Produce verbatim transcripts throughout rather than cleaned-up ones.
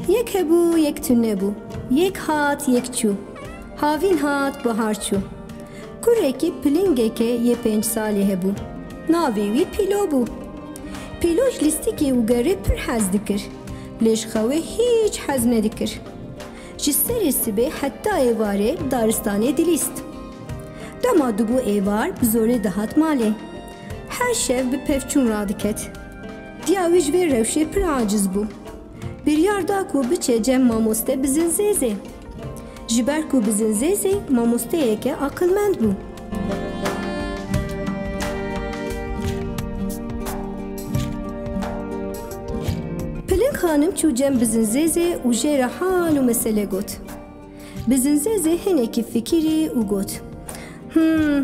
Yek hebû, yek tune bû. Yek hat, yek çû. Havîn hat, bahar çû. Kurekî pilingeke yê pênc salî hebû. Navê wî Pîlo bû. Pîlo ji lîstikê û gerê pir hez dikir. Lê ji xewê hîç hez nedikir. Ji serê sibê heta êvarê daristanê dilîst. Dema dibû êvar, bi zorê dihat malê. Her şev bi pevçûn radiket. Diya wî ji vê rewşê pir aciz bû. Biryar da ku biçe cem mamoste Bizin Zêzê. Ji ber ku Bizin Zêzê mamosteyeke aqilmend bû. Piling xanim çû cem Bizin Zêzê û jê re hal û mesele got. Bizin Zêzê hinekî fikirî û got, Hmm,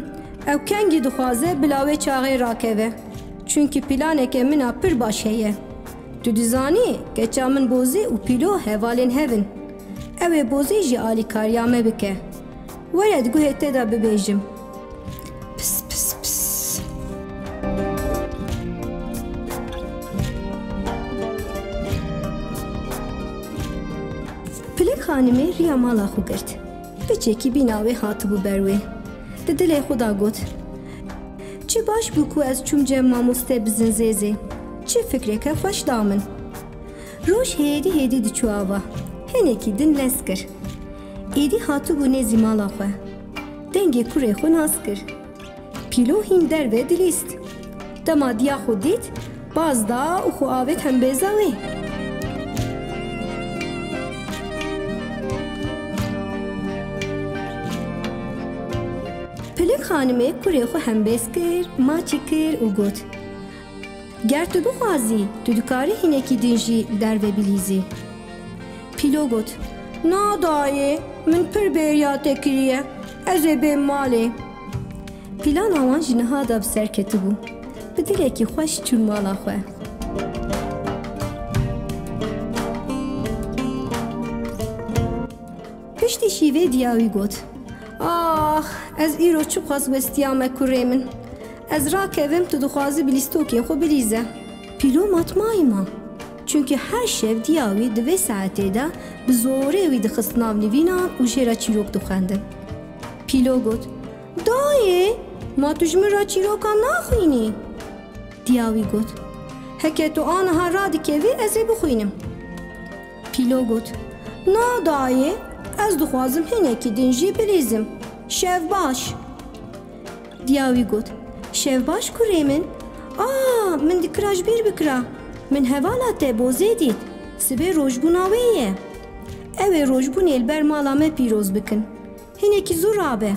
ew kengî dixwaze bila wê çaxê rakeve. Çunkî planeke min a pir baş heye. Tu dizanî, keça min Bozî û Pîlo hevalên hev in. Ew ê Bozî jî alîkariya me bike. Were di guhê te de bibêjim. Pis, pis, pis. Pilik xanimê riya mala xwe girt. Piçekî bîna wê hatibû ber wê. Di dilê xwe de got, Çi baş bû ku ez çûm cem mamoste Bizin Zêzê. Çi fikreke xweş da min. Roj hêdî hêdî diçû ava. Hinekî din lez kir. Êdî hatibû nêzî mala xwe. Dengê kurê xwe nas kir. Pîlo hîn derve dilîst. Dema diya xwe dît, baz da û xwe avêt hembêza wê. Pilik xanimê kurê xwe hembêz kir, maçî kir û got, Ger tu bixwazî, tu dikarî hinekî din jî li derve bilîzî. Pîlo got, Na dayê, min pir bêriya te kiriye, ez ê bêm malê. Plana wan ji niha de bi ser ketibû. Bi dilekî xweş çûn mala xwe. Piştî şîvê diya wî got, Ax, ez îro çiqas westiyame kurê min. Ez rakevim, tu dixwazî bi lîstokên xwe bilîze. Pîlo matmayî ma. Çunkî her şev diya wî di vê saetê de bi zorê wî dixist nav nivînan û jê re çîrok dixwendin. Pîlo got, Dayê, ma tu ji min re çîrokan naxwînî? Diya wî got, Heke tu aniha radikevî, ez ê bixwînim. Pîlo got, Na dayê, ez dixwazim hinekî din jî bilîzim. Şev baş. Diya wî got, Şev baş kurê min. A, min dikira ji bîr bikira. Min hevala te Bozê dît. Sibê rojbûna wê ye. Ew ê rojbûnê li ber mala me pîroz bikin. Hinekî zû rabe.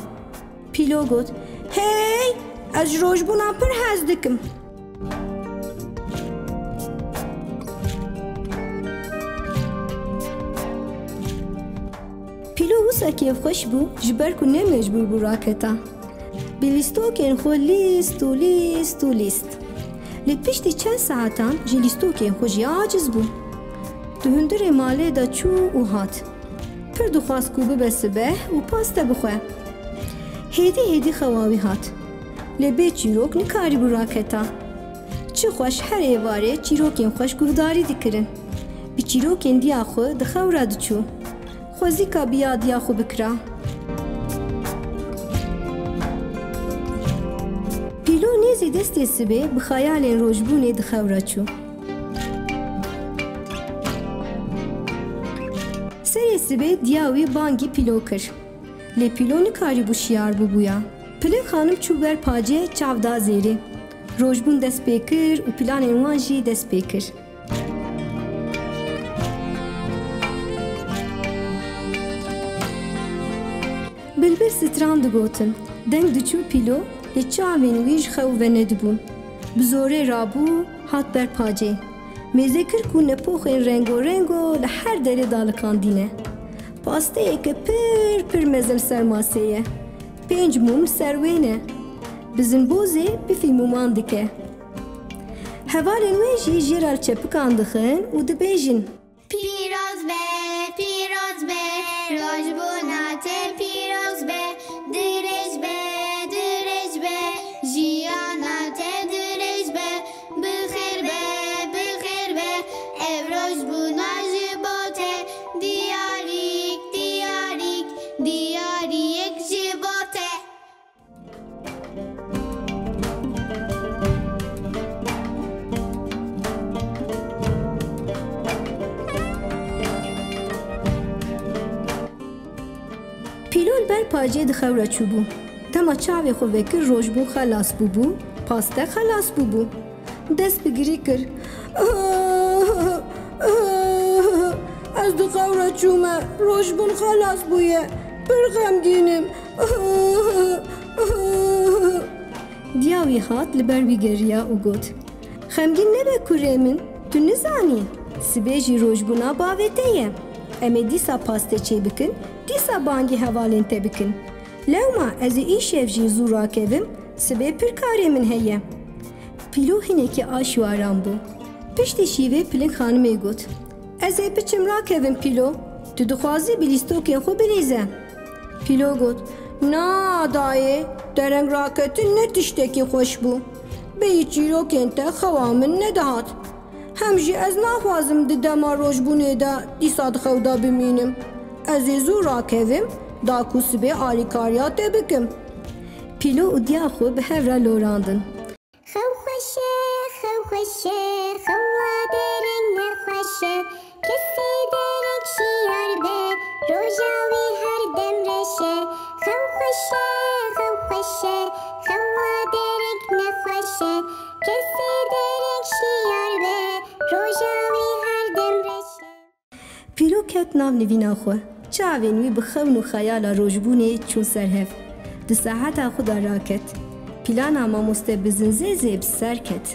Pîlo got, Hey, ez ji rojbûnan pir hez dikim. Pîlo wisa kêfxweş bû, ji ber ku ne mecbûr bû raketa. Bi lîstokên xwe lîst û lîst û lîst. Lê piştî çend saetan ji lîstokên xwe jî aciz bû. Di hundirê malê de çû û hat. Pir dixwast ku bibe sibeh û paste bixwe. Hêdî hêdî xewa wî hat. Lê bê çîrok nikarîbû raketa. Çi xweş her êvarê çîrokên xweş guhdarî dikirin. Bi çîrokên diya xwe di xew re diçû. Xwezîka bi yadiya xwe bikira. Pîlo nêzî destê sibê bi xeyalên rojbûnê di xew re çû. Serê sibê diya wî bangî Pîlo kir. Lê Pîlo nikarîbû şiyar bibûya. Pilik xanim çû ber pacê çav da zêrê. Rojbûn dest pê kir û planên wan jî dest pê kir. Bilbil stran digotin. Deng diçû Pîlo, lê çavên wî ji xew venedibûn. Bi zorê rabû, hat ber pacê. Mêze kir ku nepoxên rengorengo li her derê dalikandîne. Pasteyeke pir pir mezin li ser masê ye. Pênc mûm li ser wê ne. Bizin Bozê bifî mûman dike. Hevalên wê jî jê re li çepikan dixin û dibêjin. Pîroz be, pîroz be, rojbûna te pîroz be, dirêj be, dirêj be, jiyana te dirêj be, bi xêr be, bi xêr be, ev rojbûna ji bo te. Pîlo li ber pacê di xew re çûbû. Dema çavê xwe vekir rojbûn xelas bûbû, paste xelas bûbû. Dest bi girî kir. Ez di xew re çûme, rojbûn xelas bûye. Pir xemgîn im. Diya wî hat li ber wî geriya û got, Xemgîn nebe kurê min, tu nizanî, sibê jî rojbûna bavê te ye. Em ê dîsa paste çêbikin, dîsa bangî hevalên te bikin. Lewma ez ê îşev jî zû rakevim, sibê pir karê min heye. Pîlo hinekî aş û aram bû. Piştî şîvê Pilin xanimê got, Ez ê biçim rakevim Pîlo, tu dixwazî bi lîstokên xwe bilîze. Pîlo got, Na dayê, dereng raketin ne tiştekî xweş bû. Bêyî çîrokên te xewa min nedihat. Hem jî ez naxwazim di dema rojbûnê de dîsa di xew de bimînim. Ez ê zû rakevim, da ku sibê alîkariya te bikim. Pîlo û diya xwe bi hev re lorandin. Xew xweş e, xew xweş e, xewa dereng nexweş e. Kesê dereng şiyar be, roja wî her dem reş e. Xew xweş e, xew xweş e, xewa dereng nexweş e. Kesê dereng şiyar be, roja wî her dem reş e. Pîlo ket nav nivîna xwe. Çavên wî bi xewn û xeyala rojbûnê çûn ser hev. Di saeta xwe de raket. Plana mamoste Bizin zê zê bi ser ket.